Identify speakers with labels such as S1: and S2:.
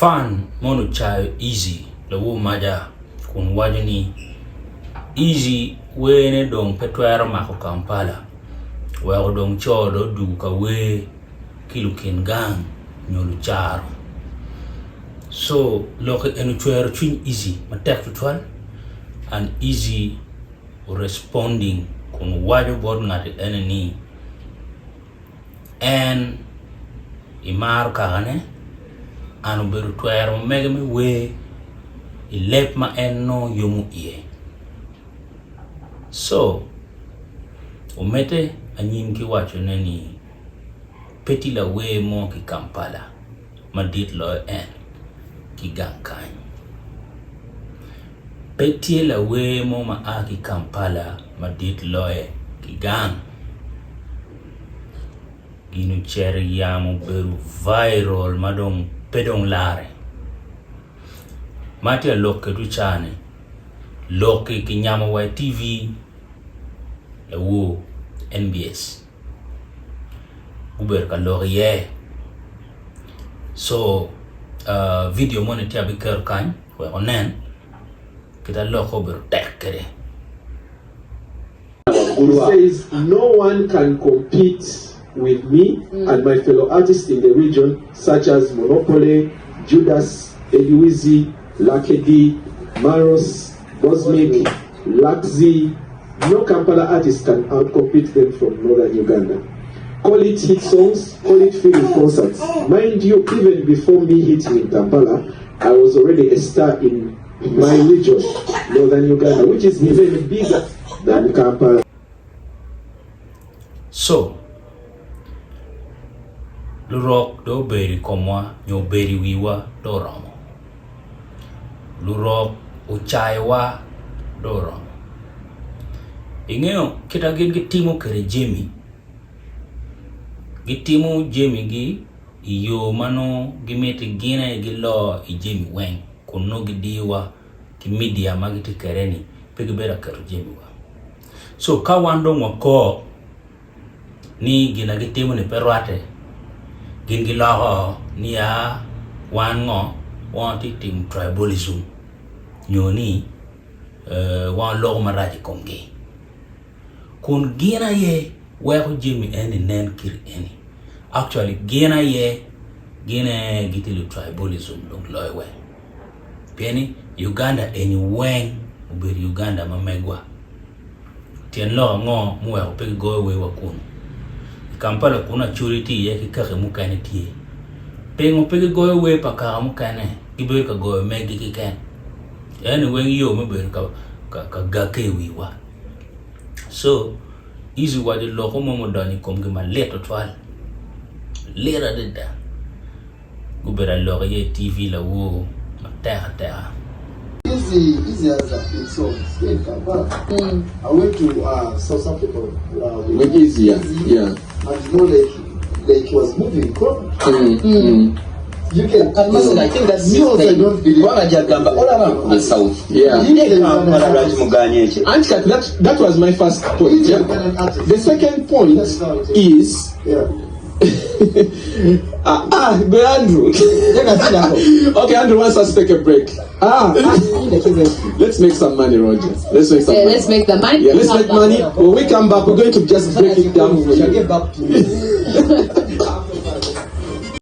S1: Fan mono ocayo Eazy lawor maca kun waco ni Eazy werne dong pe twero mako Kampala weko dong co dong odwogo ka wer ki lukin gang nyo lucaro. So lok eni ocwero cwiny Eazy matek tutwal and Eazy oresponding kun waco bot ngat eni ni En imaro kakane and obedo twero ma mege me wer i leb ma en nongo yomo iye co omedde anyim ki wacone ni pe tye lawer mo ki Kampala madit loyo en ki gang kany pe tye lawer mo ma a ki Kampala madit loye ki gang. Gin ocito i yamo obedo viral ma dong pe dong larre ma atye ka lok kwedwu ca-ni lok-ki kinyamo wa i TV lawor NBS gubedo ka lok iye co vidio moni tye abiketo kany wek wunen kit ma lokke obedo tek kwede.
S2: He says no one can compete with me and my fellow artists in the region such as Monopoly, Judas, Eddy Wizzy, Lucky Dee, Maros, Bosmic, Luckzy, no Kampala artist can outcompete them from Northern Uganda. Call it hit songs, call it filling concerts. Mind you, even before me hitting in Kampala, I was already a star in my region, Northern Uganda, which is even bigger than Kampala.
S1: So, lurok dong obedo i komwa nyo obedo i wiwa dong oromo. Lurok ocayowa dong oromo. Ingeyo kit ma gin gitimo kwede jami, gitimo jamigi i yo ma nongo gimiti gin aye gilor i jami weng kun nongo gidiyowa ki media ma gitye kwede-ni pe gibedo ka keto jamiwa. Co ka wan dong wakok ni gin ma gitimo-ni pe rwatte, gin giloko ni aa wan ngo wan watye ka timo tribalism nyo ni wan waloko marac i komgi kun gin aye weko jami eni nen kit eni actually gin aye gin aye gitye lu tribalism dong loyo weng pien ni Uganda eni weng obedo Uganda ma megwa tyen lok ango muweko pe gigoyo wer wa kunu i Kampala kunu Acholi tye iye ki kaki mukene tye pingo pe gigoyo wer pa kaka mukene gibedo ka goyo megi keken eni weng yo me bedo ka gagge i wiwa co Yecu owaco lok mo mudonyo i komgi malit tutwal, lit adada gubedo alok iye i TV lawor matek ateka.
S3: Easy, easy as a hit song. Stay in Kampala. I went to uh, South Africa uh, with,
S2: With Easy, yeah. Yeah.
S3: And you know, like, like he was moving crowd.
S2: Mm. Mm.
S3: You can.
S4: And listen, I think that's
S3: Me also, I don't believe.
S4: Kubanga gyagamba olaba
S2: The South. Yeah.
S3: He is
S4: Kampala lwaki muganye ekyo?
S2: Anti kati that, that was my first point.
S3: He's
S2: Yeah?
S3: an Ugandan artist.
S2: The second point
S3: That's how it is.
S2: is
S3: Yeah.
S2: ah, ah, go Andrew. okay, Andrew wants us to take a break.
S3: Ah,
S2: Let's make some money, Roger. Let's make some
S5: Yeah,
S2: money.
S5: let's make the money.
S2: Yeah, let's make money. When we come back, we're going to just break it down for
S3: Shall
S2: you.
S3: get back to you.